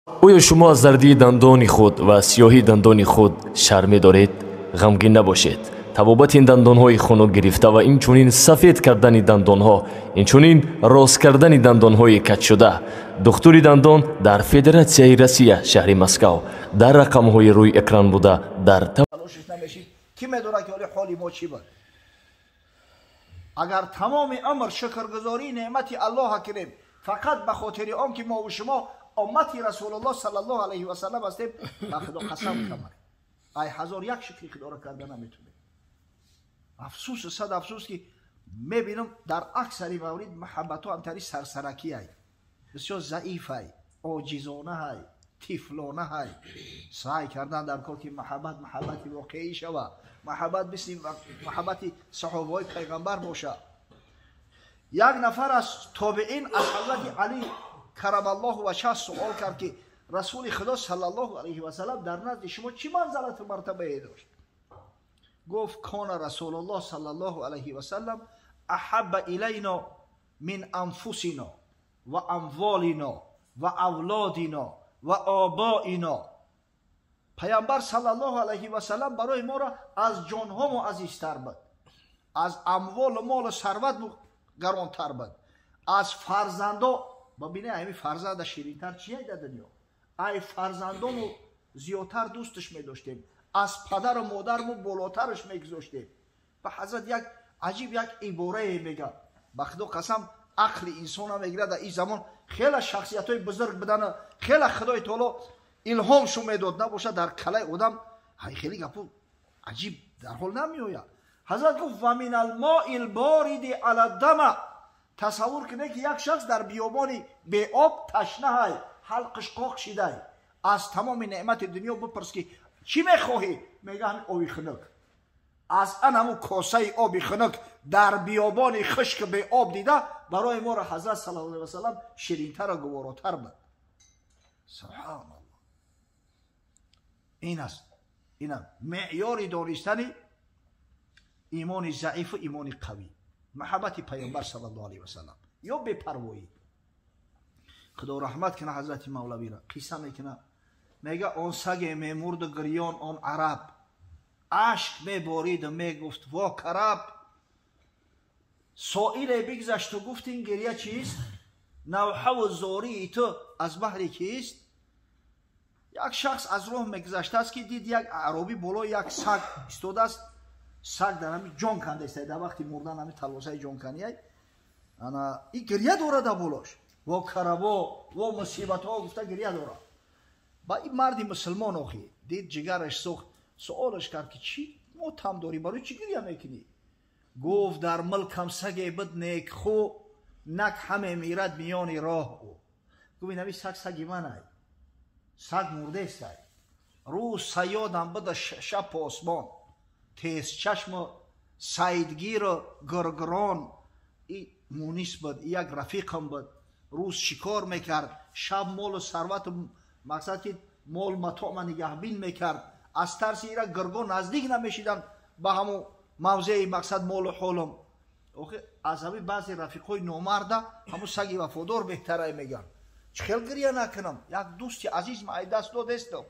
Оё шумо аз зардии дандони худ ва сиёҳии дандони худ шарм медоред? Ғамгин набошед. Табобати ин дандонҳои хунук гирифта ва инчунин сафед кардани дандонҳо, инчунин рост кардани дандонҳои каҷшуда. Духтури дандон дар Федератсияи Россия, шаҳри Москав, дар рақамҳои рӯи экран буда дар талошиш намешид. Ки медонад, ки ҳоли ҳоли мо чӣ буд? Агар тамоми умр шукргузории неъмати Аллоҳа кунем, фақат ба хотири он ки мову шумо уммати Расулуллоҳ саллаллоҳу алайҳи васаллам ҳастем, ба Худо қасам камар. Ай ҳазор як шукри Худоро карда наметунем. Афсӯс, сад афсӯс, ки мебинам, дар аксари маврид муҳаббатҳо ҳамтари сарсаракиай, бисёр заифай, оҷизонаҳай, тифлонаҳай. Саъй кардан дар кор, ки муҳаббат муҳаббати воқеӣ шава, муҳаббат мисли муҳаббати саҳобаҳои пайғамбар боша. Як нафар аз тобеин аз ҳазрати Али карамаллоҳу ваҷҳа суол кард, ки Расули Худо саллаллоҳу алайҳи васаллам дар назди шумо чӣ манзалату мартабае дошт? Гуфт: кона Расулуллоҳ саллаллоҳу алайҳи васаллам аҳабба илайно мин анфусино ва амволино ва авлодино ва обоино. Паямбар саллаллоҳу алайҳи васаллам барои моро аз ҷонҳомо азизтар буд, аз амволу молу сарват гаронтар буд, аз фарзандо. Бибине, ҳами фарзанда ширинтар чие дар дунё? Ай фарзандону зиёдтар дӯсташ медоштем, аз падару модарму болотараш мегузоштем. Ба ҳазрат як аҷиб як иборае мега, ба Худо қасам, ақли инсона мегирад. Дар ин замон хеле шахсиятҳои бузург будана, хеле Худои таоло илҳомшо медод, набошад дар калаи одам ҳай хеле гапу аҷиб дар ҳол намеояд. Ҳазрат гуфт: ва мин алмои лбориди ала дама. Тасаввур кунед, ки як шахс дар биёбони беоб ташнаҳай, ҳалқиш қоқ шидай. Аз тамоми неъмати дунё бипурс, ки чӣ мехоҳӣ? Мега: ҳамин оби хунук. Аз ан ҳамун косаи оби хунук дар биёбони хушк беоб дида барои моро ҳазрат саллаллоҳу алайҳи васаллам ширинтару гуворотар буд. Субҳаналлоҳ! Ин аст, ина меъёри донистани имони заифу имони қавӣ: муҳаббати Пайғамбар саллаллоҳу алайҳи васаллам ё бепарвоӣ. Худо раҳмат кина ҳазрати Мавлавиро. Қисса мекуна, мега: он саге мемурду гирён, он араб ашк мебориду мегуфт: во караб! Соиле бигзашту гуфт: ин гирья чист, навҳаву зории ту аз баҳри кист? Як шахс аз роҳ мегузаштааст, ки дид як аъробӣ болои як саг истодааст. Саг дар ҳами ҷон кандааст, дар вақти мурдан ҳами талвосаи ҷонканияй. Ана и гирья дорад дар болош, во карабо, во мусибатҳо гуфта гирья дорад. Ба ин марди мусулмон охи дид, ҷигараш сӯхт, суолаш кард, ки чӣ мотам дорӣ, барои чӣ гирья мекунӣ? Гуфт: дар мулкам саге буд некхӯ, нак ҳаме мирад миёни роҳ ӯ. Гуфт: ин ҳами саг саги манай, саг мурдестай. Рӯз саёдам буда, шаб посбон, тезчашму сайдгиру гургурон. И мунис буд, як рафиқам буд, рӯз шикор мекард, шаб молу сарвату, мақсад ки мол матоъма нигаҳбин мекард. Аз тарси ира гурго наздик намешиданд ба ҳамун мавзеи, мақсад, молу ҳолум. Охи аз ҳами баъзе рафиқҳои номарда ҳамун саги вафодор беҳтарай, мегӯянд. Чӣ хел гирья накунам, як дӯсти азизм ай даст додестам.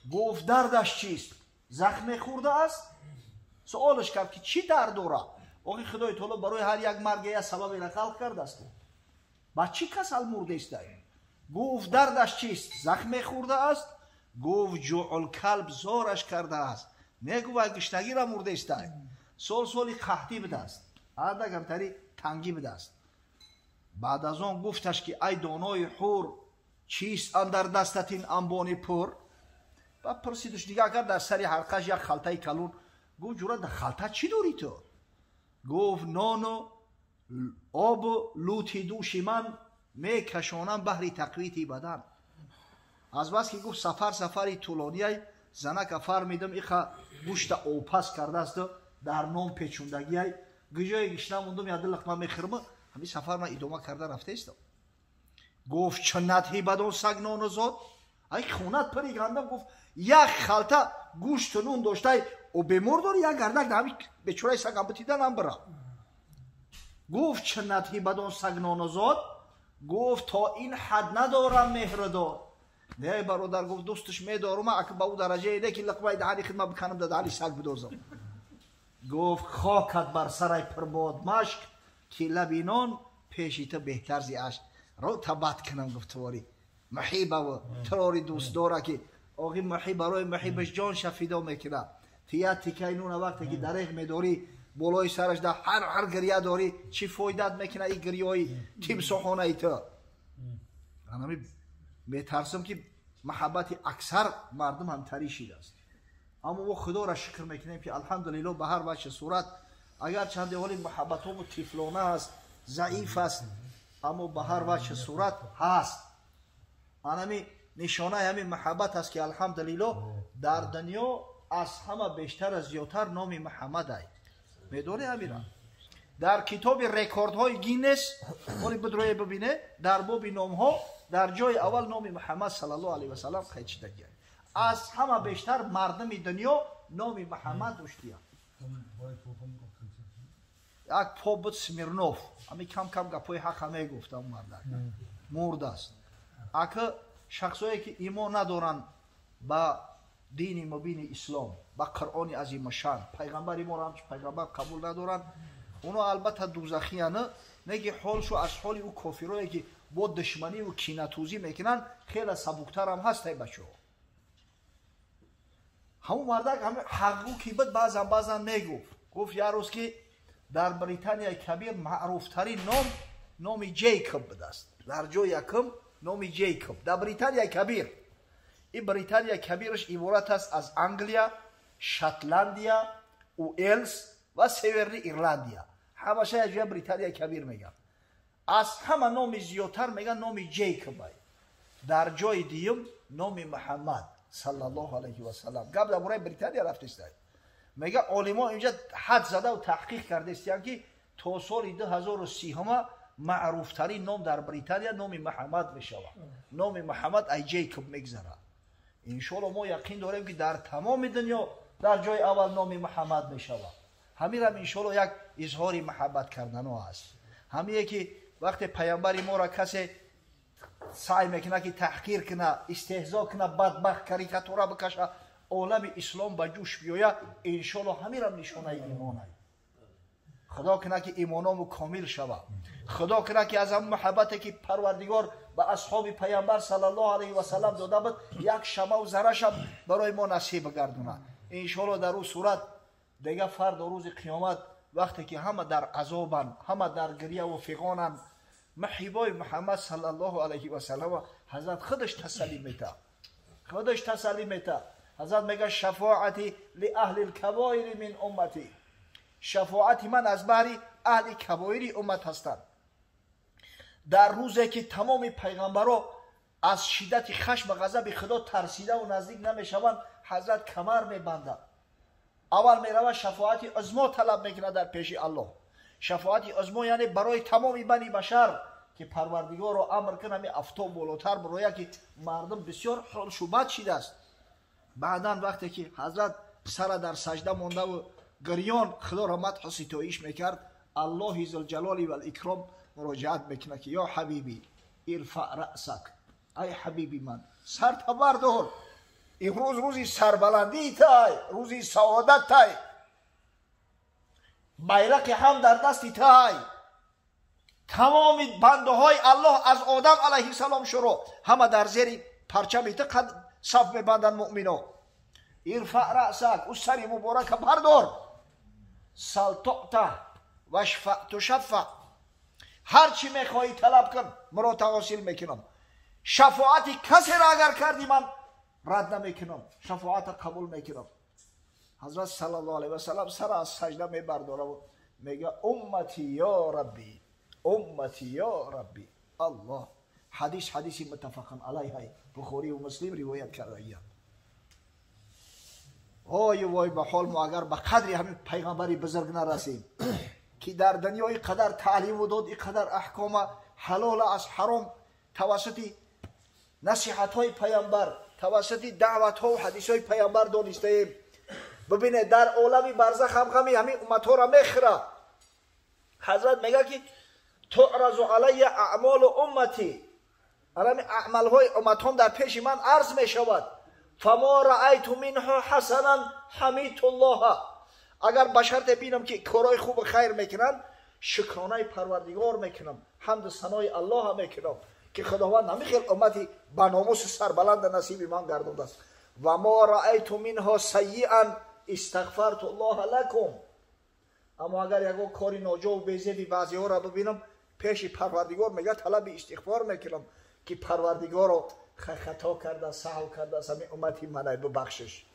Гуфт: дардаш чист, захме хӯрдааст? Суолаш кард, ки чӣ дард дорад. Охи Худои таоло барои ҳар як марге як сабаберо халқ кардааст. Ба чӣ касал мурдестай? Гуфт: дардаш чист, захме хӯрдааст? Гуфт: ҷуъулкалб зораш кардааст. Негӯ, вай гишнагира мурдестай. Сол соли қаҳтӣ будааст, ада камтари тангӣ будааст. Баъд аз он гуфташ, ки ай донои ҳур, чист андар дастат ин анбони пур? Ба пурсидуш, дига агар дар сари ҳалқаш як халтаи калон. Гуфт: ҷура, дар халта чӣ дорӣ ту? Гуфт: нону обу лути дӯши ман мекашонам баҳри тақвити бадан. Азбаски, гуфт, сафар сафари тӯлонияй, занака фармидам, иха гӯшта обпаз кардаасту дар нон печундагиай, гиҷое гишна мондум, яду лиқма мехӯрма, ҳамин сафар ман идома карда рафтаистам. Гуфт: чӣ надҳӣ бадон саг нону зод? Ай хонат пири гандам. Гуфт: як халта гӯшту нун доштай, о бемор дори, як гардак дар ҳамин бечораи сагам битидан ам бира. Гуфт: чӣ надҳӣ бадон саг нону зод? Гуфт то ин ҳад надорам меҳрдор. Не бародар, гуфт дӯсташ медорам, ака ба ӯ дараҷае не ки лақмаи даҳани хидмат биканам, да даҳани саг бидозам. Гуфт хокат бар сарай пурбод машк, ки лаби нон пеши ту беҳтар зи ашк. Ро табат кунам, гуфт твори муҳибаву трори дӯст дора ки оғи муҳиб барои муҳибаш ҷон шафидо мекунад. Ту як тикаи нуна вақте ки дареғ медорӣ, болои сараш да ҳар ҳар гиря дорӣ, чӣ фоидат мекунад ин гирёи тимсоҳонаи ту? Анами метарсам ки маҳаббати аксар мардум ҳамтарӣ шидааст. Аммо мо худоро шукр мекунем ки алҳамдулилло ба ҳар ваҷҳи сурат, агар чанде ҳоли муҳаббатҳому тифлона аст, заиф аст, аммо ба ҳар ваҷҳи сурат ҳаст. Анами нишонаи ҳамин муҳаббат аст ки алҳамдулилло дар дунё аз ҳама бештар зиёдтар номи Муҳаммад ай. Медонӣ ҳамира? Дар китоби рекордҳои Гиннес, ҳоли бидроя бибине, дар боби номҳо дар ҷои аввал номи Муҳаммад саллаллоҳу алайҳи васаллам қайд шудагиа. Аз ҳама бештар мардуми дунё номи Муҳаммад доштия. Як поп буд Смирнов, ҳами кам-кам гапҳои ҳақа мегуфт он мардак. Мурдааст. Ака шахсое ки имон надоранд ба дини мубини ислом, ба Қуръони азимушшан, пайғамбари моро ҳамчун пайғамбар қабул надоранд, оно албатта дузахияна, не ки ҳолшу аз ҳоли ӯ кофирое ки бо душманиву кинатӯзӣ мекунанд хеле сабуктарам ҳаст. Ай бачаҳо, ҳамун мардак ҳаққу ки буд, баъзан баъзан мегуфт. Гуфт як рӯз ки дар Британияи Кабир маъруфтарин ном номи Ҷейкоб будааст. Дар ҷои якум номи Ҷейкоб дар Британияи Кабир. Ин Британияи Кабираш иборат аст аз Англия, Шотландия, Уэлс ва Северни Ирландия. Ҳамаша як ҷоя Британияи Кабир мегӯянд. Аз ҳама номи зиёдтар мегӯянд номи Ҷейкоб. Дар ҷои дуюм номи Муҳаммад саллаллоҳу алайҳи васаллам. Гап дар бораи Британия рафтиста. Мега олимо инҷа ҳад задаву таҳқиқ кардастиянд ки то соли 2030 маъруфтарин ном дар Британия номи Муҳаммад мешавад. Номи Муҳаммад ай Ҷейкоб мегзарад. Иншоалло мо яқин дорем ки дар тамоми дунё дар ҷои аввал номи Муҳаммад мешавад. Ҳаминам иншоалло як изҳори муҳаббат кардано аст. Ҳамие ки вақте пайғамбари моро касе саъй мекунад ки таҳқир кунад, истеҳзо кунад, бадбахт карикатура бикашад, олами ислом ба ҷӯш биёяд, иншоалло ҳаминам нишонаи имонай. Худо кунад ки имоному комил шавад. Худо кунад ки аз ҳамон муҳаббате ки Парвардигор ба асҳоби пайғамбар саллаллоҳу алайҳи васаллам дода буд, як шамаву зарашам барои мо насиб бигардонад. Иншоалло дар ӯ сурат дега фардо рӯзи қиёмат вақте ки ҳама дар азобанд, ҳама дар гиряву фиғонанд, муҳибои Муҳаммад саллаллоҳу алайҳи васаллам ҳазрат худаш тасаллӣ метаҳад. Худаш тасаллӣ метаҳад. Ҳазрат мегӯяд шафоати лиаҳли лкабоири мин уммати. Шафоати ман аз баҳри аҳли кабоири уммат ҳастанд. Дар рӯзе ки тамоми пайғамбаро аз шиддати хашм ғазаби Худо тарсидаву наздик намешаванд, ҳазрат камар мебандад. Аввал меравад шафоати узмо талаб мекунад дар пеши Аллоҳ. Шафоати узмо яъне барои тамоми бани башар ки Парвардигорро амр кунад ҳамин афтоб болотар бирояд ки мардум бисёр ҳолшу бад шидааст. Баъдан вақте ки ҳазрат сара дар сажда мондаву гирён Худоро мадҳу ситоиш мекард, Аллоҳи зулҷалоли валикром муроҷиат мекунад ки ё ҳабибӣ ирфаъ раъсак, ай ҳабиби ман, сарта бардор, имрӯз рӯзи сарбаландии тай, рӯзи саодат тай, байрақи ҳам дар дасти тай. Тамоми бандаҳои Аллоҳ аз Одам алайҳиссалом шурӯъ ҳама дар зери парчами ту қад саф мебанданд муъмино. Ирфаъ раъсак, ӯ сари муборака бардор, сал туъта вашфаъ тушаффаъ, ҳар чӣ мехоҳӣ талаб кун, мурода ҳосил мекунам. Шафоати касеро агар кардӣ ман рад намекунам, шафоата қабул мекунам. Ҳазрат саллаллоҳу алайҳи васаллам сара аз сажда мебардораву мегӯяд уммати ё рабби, уммати ё рабби. Аллоҳ. Ҳадис ҳадиси муттафақун алайҳ, Бухорию Муслим ривоят кардагиянд. Ой вой ба ҳол мо агар ба қадри ҳамин пайғамбари бузург нарасем ки дар дунё ин қадар таълиму дод, ин қадар аҳкома ҳалола аз ҳаром тавассути насиҳатҳои пайғамбар, тавассути даъватҳову ҳадисҳои пайғамбар донистаем. Бибинед, дар олами барзах ҳам ғами ҳамин умматҳоро мехӯрад. Ҳазрат мегӯяд ки تعرض علی اعمال امتی، алами аъмалҳои умматҳом дар пеши ман арз мешавад. فما رأیت منها حسنا حمدت الله. Агар ба шарте бинам ки корҳои хубу хайр мекунанд, шукронаи Парвардигор мекунам, ҳамду санои Аллоҳа мекунам, ки Худованд ҳамин хел уммати ба номуси сарбаланда насиби ман гардондааст. Ва мо раайту минҳо сайиан истағфарту Аллоҳа лакум. Аммо агар ягон кори ноҷову безеби баъзеҳоро бибинам, пеши Парвардигор мега талаби истиғфор мекунам, ки Парвардигоро хато карда, саҳв кардааст, ҳамин уммати манай бибахшиш.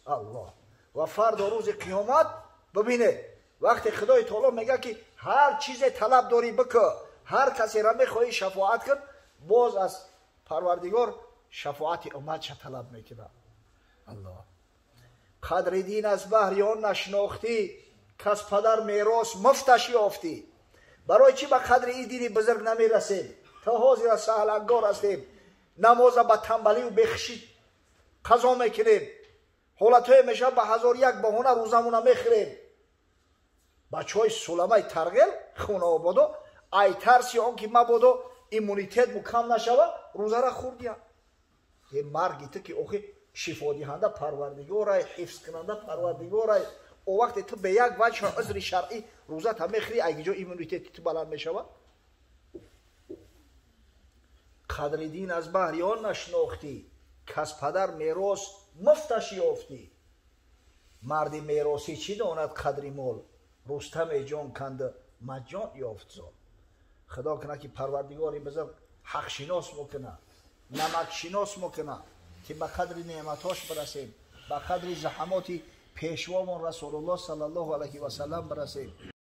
Аллоҳ. Ва фардо рӯзи қиёмат бибинед, вақте Худои Таоло мега ки ҳар чизе талаб дорӣ бикӯ, ҳар касеро мехоҳӣ шафоат кун, боз аз Парвардигор шафоати умматша талаб мекунад. Аллоҳ. Қадри дин аз баҳри он нашинохтӣ, кас падар мерос муфташ ёфтӣ. Барои чӣ ба қадри ин дини бузург намерасем? То ҳозира саҳлангор ҳастем, намоза ба тамбалию бехушӣ қазо мекунем, ҳолатҳое мешавад ба ҳазор як баҳона рӯзамона мехӯрем. Бачаҳои суламаи Тарғел Хунаободо ай тарси он ки мабодо иммунитет мукам нашава, рӯзара хӯрдиян. Е марги ту ки охи шифодиҳанда Парвардигорай, ҳифзкунанда Парвардигорай, о вақте ту бе як ваҷҳа узри шаръӣ рӯзата мехӯрӣ, ай киҷо иммунитети ту баланд мешавад? Қадри дин аз баҳри он нашинохтӣ, кас падар мерос муфташ ёфтӣ. Марди меросӣ чӣ донад қадри мол, Рустаме ҷон канда маҷон ёфт зол. Худо кунад ки Парвардигори бузург ҳақшинос мекунад, намакшинос мекунад, ки ба қадри неъматҳош бирасем, ба қадри заҳамоти пешвомон Расулуллоҳ саллаллоҳу алайҳи васаллам бирасем.